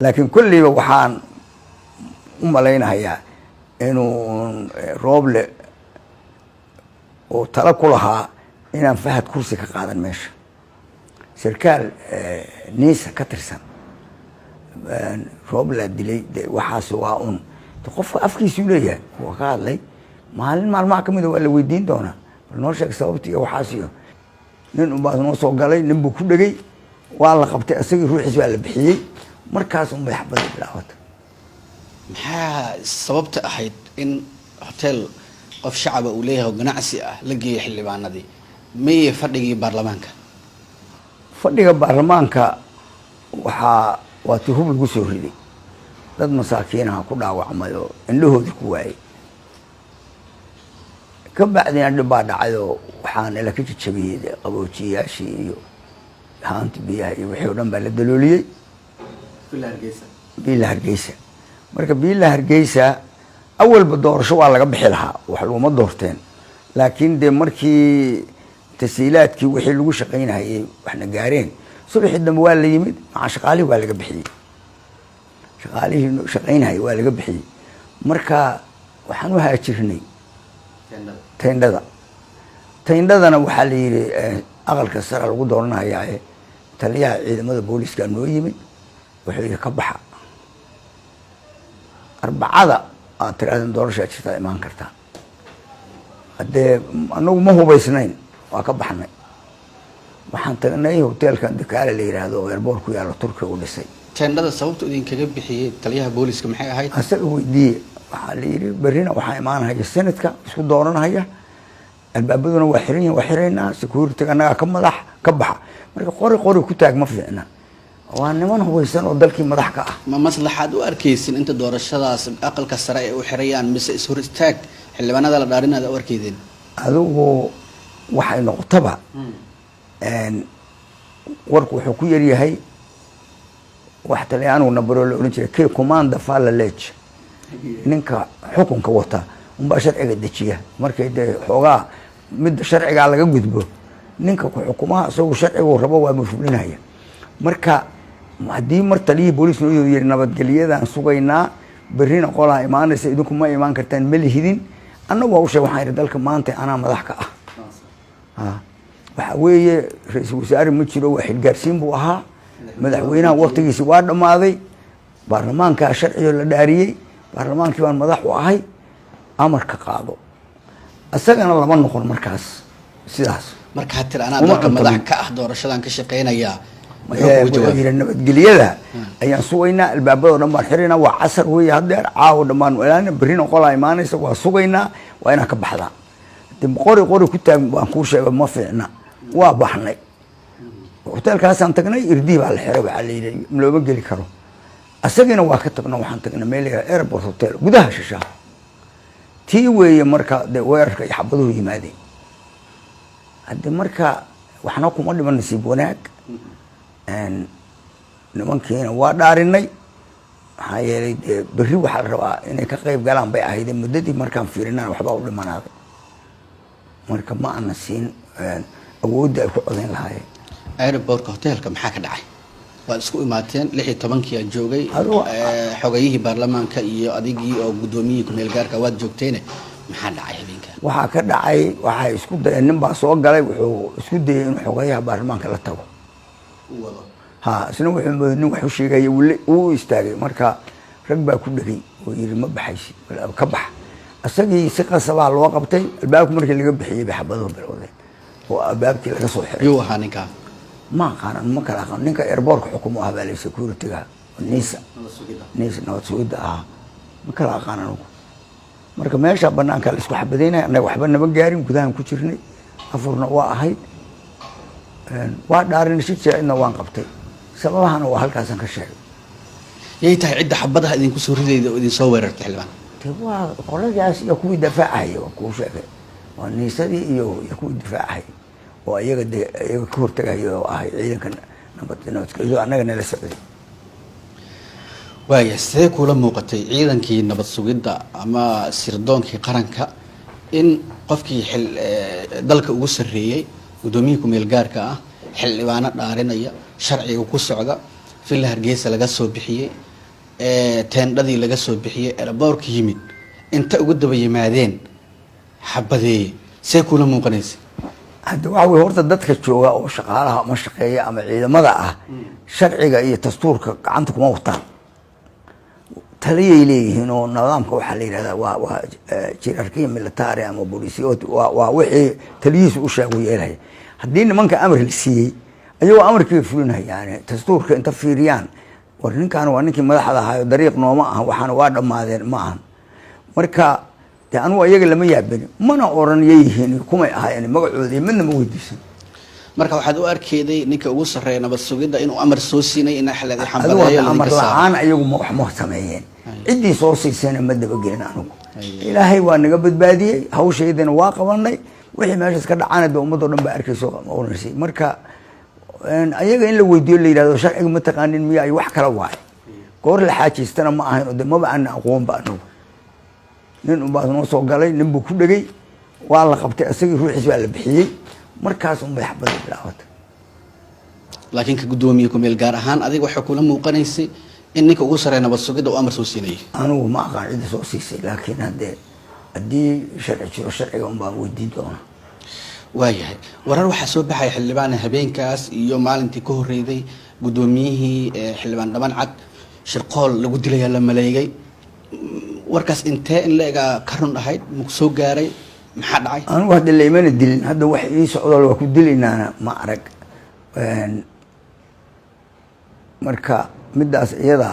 Laakiin kolleyba waxaan u malaynahayaa inuu Rooble oo talo ku lahaa inaan Fahad kursi ka qaadan meesha. Sarkaal NISA ka tirsan Rooblaa dilay. De waxaas waa un qofka afkiisuu leeyahay, waa ka hadlay. Maalin maalmaha kamida waa la weydiin doonaa, bal noo sheeg sababta iyo waxaas. Iyo nin unbaa noo soo galay, nin buu ku dhegay, waa la qabtay, isagii ruuxiis waa la bixiyey. Markaas unbay xabadii bilaabatay. Maxaa sababta ahayd in hotel qof shacaba uu leeyahay oo ganacsi ah la geeyay xildhibaanadii? Miye fadhigii baarlamaanka? Fadhiga baarlamaanka waxaa waa ti hub lagu soo riday, dad masaakiinaha ku dhaawacmay oo indhahoodii ku waayey. Ka bacdina dhib baa dhacayoo waxaana la ka jajabiyey qaboojiyayaashii iyo haanti biyaha iyo wixii o dhan baa la dalooliyey. Villa Hargeysa. Marka Villa Hargeysa awalba doorasho waa laga bixi lahaa, wax laguma doorteen, laakiin dee markii tasiilaadkii wixii lagu shaqaynahayay waxna gaareen, subaxii dambe waa la yimid, maca shaqaalihii waa laga bixiyey, shaqaalihii shaqaynahayay waa laga bixiyey. Marka waxaan u haajirnay tayndhada. Tayndhadana waxaa la yidhi aqalka sare lagu dooranayaaye. Taliyaha ciidamada booliiska noo yimid, wuxuu yidhi: "Ka baxa, Arbacada aad tiraahdan doorashaa jirtaa, imaan kartaa." Haddee anagu ma hubaysnayn, waa ka baxnay. Waxaan tagnay hoteelkan Dakaale la yidhaahdo oo airport ku yaalo, Turkiga u dhisay. Teendhada sababta idinkaga bixiyey taliyaha booliska maxay ahayd? Asaga weydiiye. Waxaa la yidhi berrina waxaa imaanhaya senadka isku dooranhaya, albaabaduna waa xiran yihin, waa xiraynaa, security-ga annagaa ka madax, ka baxa. Marka qori qori ku taag ma fiicna, waa niman hubaysan oo dalkii madax ka ah. Ma maslaxaad u arkaysin inta doorashadaas aqalka sare ay u xirayaan, mise is hor istaag xildhibaanada la dhaarinaada u arkaydeen? Adigu waxay noqotaba, warku wuxuu ku yaryahay wax Talyaanigu nabaro la odhan jiray "Chi comanda fa la legge", ninka xukunka wata unbaa sharciga dejiya. Markay dee xoogaa midda sharcigaa laga gudbo, ninka ku xukumaha isagu sharcigu rabo waa mafulинaya. Marka haddii mar taliyihii booliis noo yiri nabadgelyadaan sugaynaa, berrina qolaa imaanaysa, idinku ma imaan kartaan, ma lihidin. Annagu waa u sheeg, waxaan ihi dalka maanta anaa madax ka ah. Waxa weeye ra-iisul wasaare ma jiro, waa xilgaarsiin buu ahaa. Madaxweynaha waktigiisi waa dhammaaday, baarlamaankaa sharcigo la dhaariyey, baarlamaankii baan madax u ahay, amarka qaado. Isagana lama noqon markaas sidaas. Markaa tir anaa Uma dalka madax cuntamin. ka ah, doorashadan ka shaqeynayaa, muxuu kugu Wuxuu jawaabay? yidhi nabadgelyada ayaan sugaynaa, albaabadoo dhan baan xiraynaa, waa casar weeye haddeer, caawo dhan baan ilaalina, berrina qolaa imaanaysa, waa sugaynaa, waa inaan ka baxdaa. De qori qori ku taag baan kuu sheegay, ma fiicna. Waa baxnay, hoteelkaasaan tagnay, irdihii baa la xiray, waxaa la yidhi looma geli karo. Isagiina waa ka tagno, waxaan tagnay meel la yidhaha Airport Hotel, gudaha shishaa tii weeye. Marka dee weerarka iyo xabaduhu yimaadeen, hadde marka waxna kuma dhiman, nasiib wanaag. Nimankiina waa dhaarinay, maxaa yeelay dee berri waxaa la rabaa inay ka qayb galaan bay ahayd. Muddadii markaan fiirinana waxbaa u dhimanaaday, marka ma ana siin awoodda ay ku codayn lahaayeen. Airportka hotelka maxaa ka dhacay? Waad isku imaateen, 16-kii aad joogay, xogayihii baarlamaanka iyo adigii oo guddoomiyihii kumeel gaarka waad joogteene, maxaa dhacay habeenka? Waxaa ka dhacay, waxay isku dayeen, nin baa soo galay, wuxuu isku dayay inuu xogayaha baarlamaanka la tago. Ha isna wuxuu mooday nin wax u sheegaya, wuu istaagay. Marka rag baa ku dhegay oo yiri ma baxaysid, ka bax. Isagii si qasabaa loo qabtay, albaabka markii laga bixiyey bay xabaduhu bilowdeen oo albaabkii laga soo xiray. Yuu ahaa ninkaa? Ma aqaanan, ma kala aqaan. Ninka airportka xukumo ah baa la security-ga NISA, NISA, nabad sugidda ahaa, ma kala aqaan anugu. Marka meesha banaanka la isku xabadaynaya, annaga waxba nama gaarin, gudahan ku jirnay, afurna waa ahayd, waa dhaarin, shir jaacidna waan qabtay, sababahana waa halkaasaan ka sheegay. Yay tahay cidda xabadaha idinku soo ridayda oo idin soo weerartay, xildhibaan? De waa qoladaas iyo kuwii dafaacahaya, waa kuu sheegay, waa NISA-dii iyo kuwii difaacahaya oo iyaga dee iyaga ka hortagaya oo ahay ciidanka nabadgelyo annaga nala socday. Waaya, sidee kuula muuqatay ciidankii nabad sugidda ama sirdoonkii qaranka in qofkii xil dalka ugu sarreeyey, guddoomiyihii kumeel gaarka ah, xildhibaano dhaarinaya, sharciga ku socda, Villa Hargeysa laga soo bixiyey? Teendhadii laga soo bixiyey, airportka yimid, inta ugu daba yimaadeen xabadeeye, see kula muuqanaysa? Hadda waxa wey, horta dadka jooga oo shaqaalaha ama shaqeeya ama ciidamada ah, sharciga iyo dastuurka gacanta kuma wataan, taliyay leeyihiin oo nidaamka waxaa la yidhahdaa waa gerarchia militare ama poliziotti, waa wixii taliyihiisu u sheegu yeelaya. Haddii nimanka amar la siiyey, ayagoo amarkii fulinayaan, dastuurka inta fiiriyaan, war ninkan waa ninkii madaxda ahaayo, dariiq nooma aha, waxaana waa dhammaadeen ma ahan. Marka de anugu ayaga lama yaabani, mana oran yayihiin, kumay ahaayeen, magacooda iyo midna ma weydiisan. Marka waxaad u arkeyday ninka ugu sarreeya nabad sugidda inuu amar soo siinay in adigu xambadeeyo hadda amar ladinka saaro? La-aan ayagu ma wax ma sameeyeen. Ciddii soo siisayna ma dabagelin anigu. Ilaahay waa naga badbaadiyey, hawshaydana waa qabanay. Wixii meeshaas ka dhacana de ummadoo dhan baa arkayso, onaysay. Marka ayaga in la weydiiyo, la yidhahdo sharciga ma taqaanin miya ay wax kala waaye, goor la xaajaystana ma ahayn oo de maba ana aqoonba anagu. Nin unbaa noo soo galay, nin buu ku dhegay, waa la qabtay, isagii ruuxiis baa la bixiyey, markaas unbay xabadda bilaabatay. Laakiin ka guddoomiye ku-meel gaar ahaan, adiga waxay kula muuqanaysay in ninka ugu sarreeya nabad sugidda uu amar soo siinayay? Anigu ma aqaan cidda soo siisay, laakiin haddee haddii sharci jiro, sharciga unbaan weydiin doona. Waayahay. Warar waxaa soo baxaya, xildhibaan, habeenkaas iyo maalintii ka horreeyday guddoomiyihii xildhibaan Dhaban Cad shirqool lagu dilayaa la maleegay. Warkaas intee in la egaa ka run ahayd? Maku soo gaaray? Maxaa dhacay? Anigu hadda laimana dilin. Hadda wax ii socdo waa ku dilaynaana ma arag. Marka midaas iyada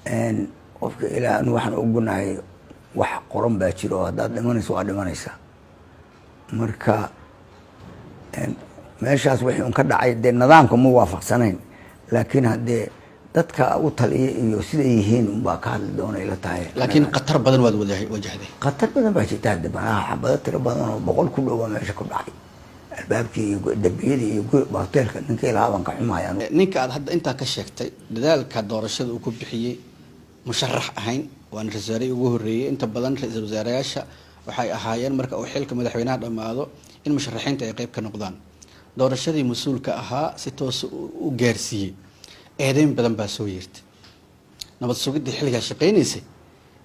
ah, qofka ilaah anu waxaan ogonahay wax qoran baa jiro oo haddaad dhimanayso waa dhimanaysaa. Marka meeshaas wixii un ka dhacay dee nidaamka ma waafaqsanayn, laakiin haddee dadka u taliya iyo siday yihiin unbaa ka hadli doona ila tahay. Laakiin khatar badan waad wajahday. Khatar badan baa jirta. Hadda manaha xabado tiro badan oo 100 ku dhow baa meesha ku dhacay, albaabkii iyo darbiyadii iyo hoteelka ninkii lahaa baan ka xumaya anigu. Ninka aad hadda intaa ka sheegtay, dadaalka doorashada uu ku bixiyey, musharax ahayn, waana ra-isul wasaarihii ugu horreeyey. Inta badan ra-iisul wasaareyaasha waxay ahaayeen marka uu xilka madaxweynaha dhammaado in musharaxiinta ay qeyb ka noqdaan. Doorashadii mas-uulka ahaa si toos u gaarsiiyey. Eedeyn badan baa soo yeertay. Nabad sugiddii xilligaa shaqaynaysay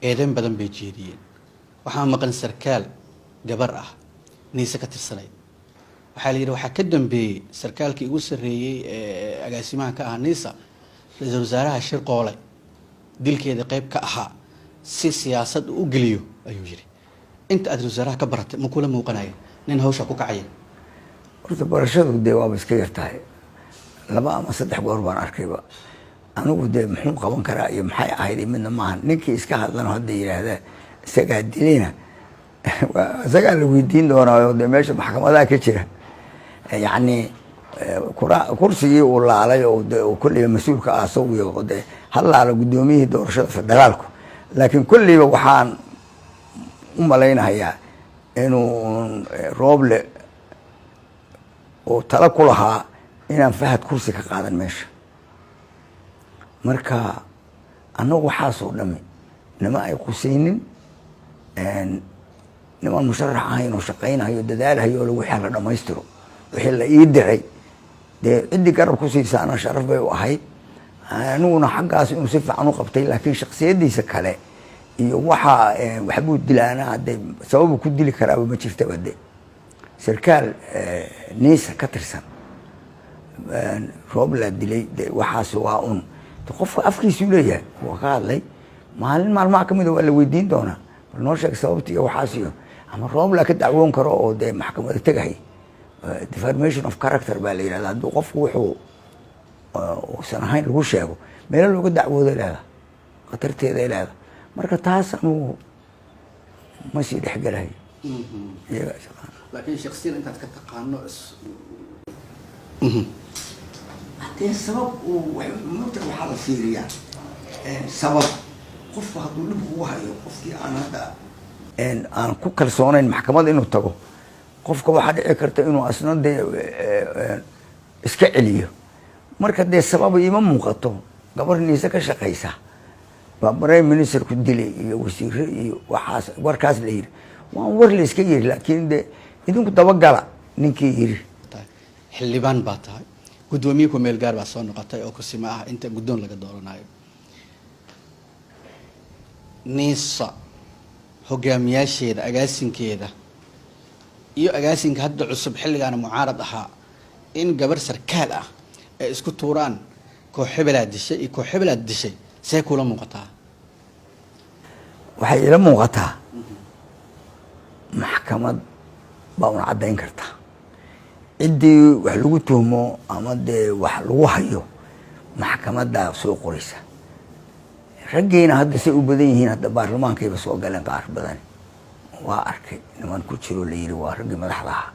eedeyn badan bay jeediyeen. Waxaa maqan sarkaal gabar ah, NISA ka tirsanayd. Waxaa la yidhi waxaa ka dambeeyey sarkaalkii ugu sarreeyey ee agaasimaha ka ahaa NISA, ra-iisul wasaaraha shirqoolay, dilkeeda qeyb ka ahaa si siyaasad uu u geliyo, ayuu yidhi. Inta aad ra-isul wasaaraha ka baratay, ma kula muuqanaya nin hawsha ku kacaya? Horta barashadu dee waaba iska yartahay, 2 ama 3 goor baan arkayba anigu. Dee muxuu qaban karaa iyo maxay ahayd iyo midna maaha. Ninkii iska hadlano hadda yidhaahda isagaa dilayna, isagaa la weydiin doonaayo. Dee meesha maxkamadaha ka jira, yacni kursigii uu laalay oo de kolleyba mas-uulka ah asagu, de ha laalo guddoomiyihii doorashada federaalku, laakiin kolleyba waxaan u malaynahayaa inuu Rooble oo talo ku lahaa inaan Fahad kursi ka qaadan meesha. Marka annagu waxaasoo dhami nima ay qusaynin. Nimaan musharax ahayn oo shaqaynhayo, dadaalhayo, le wixii la dhamaystiro, wixii la ii diray, dee ciddii garab ku siisaana sharaf bay u ahayd. Aniguna xaggaas inuu si fiican u qabtay, laakiin shaksiyadiisa kale iyo waxa waxbuu dilaana hadde sababu ku dili karaaba ma jirtaba. De sarkaal NISA ka tirsan Rooblaa dilay, de waxaas waa un qofka afkiisuu leeyahay, waa ka hadlay. Maalin maalmaha kamida waa la weydiin doonaa, bal noo sheeg sababta iyo waxaas, iyo ama Rooblaa ka dacwoon karo oo dee maxkamada tegahay. Defamation of character baa la yidhahda. Hadduu qofku wuxuu uusan ahayn lagu sheego, meelo looga dacwooday leedahay, khatarteeday leedahay. Marka taas anugu ma sii dhexgelayo, iyagaa shaqaan. Laakiin shaksiyan intaad ka taqaano? Haddee sabab uu mota waxaa la fiiriyaa sabab qofku hadduu dhib ugu hayo. Qofkii aan hadda aan ku kalsoonayn maxkamad inuu tago, qofka waxaa dhici karta inuu asna dee iska celiyo. Marka dee sababa ima muuqato. Gabar NISA ka shaqaysa baa prime ministerku dilay iyo wasiire iyo waxaas, warkaas la yiri waan war la iska yiri, laakiin de idinku dabagala ninkii yiri. Xildhibaan baa tahay, guddoomiye ku meel gaar baa soo noqotay oo kusima ah inta guddoon laga dooranayo. NISA hogaamiyaasheeda, agaasinkeeda iyo agaasinka hadda cusub, xilligaana mucaarad ahaa, in gabar sarkaal ah ay isku tuuraan koox hebelaad dishay iyo koox hebelaad dishay, see kula muuqataa? Waxay ila muuqataa maxkamad baa una caddayn karta ciddii wax lagu tuhmo ama dee wax lagu hayo, maxkamaddaa soo qoraysa. Raggiina hadda say u badan yihiin, hadda baarlamaankayba soo galeen qaar badan. Waa arkay niman ku jiroo la yiri waa raggii madaxda ahaa.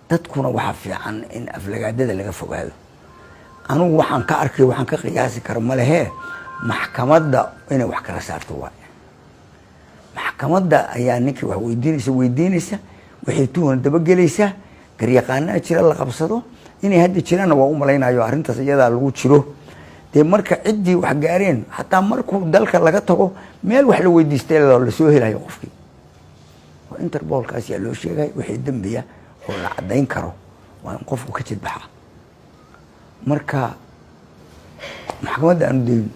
Dadkuna waxaa fiican in aflagaadada laga fogaado. Anigu waxaan ka arkay, waxaan ka qiyaasi kara ma lehee, maxkamadda inay wax kala saarto waay. Maxkamadda ayaa ninkii wax weydiinaysa, weydiinaysa waxay tuhuna dabagelaysaa. Garyaqaanaa jira la qabsado, inay hadda jiraanna waa u malaynayo arrintaas iyadaa lagu jiro. Dee marka ciddii wax gaareen, xataa markuu dalka laga tago, meel wax la weydiistay lasoo helayo qofkii waa Interpolkaas yaa loo sheegay. Wixii dembiya oo la caddayn karo waa in qofku ka jidbaxa. Marka maxkamadda aanu dayn.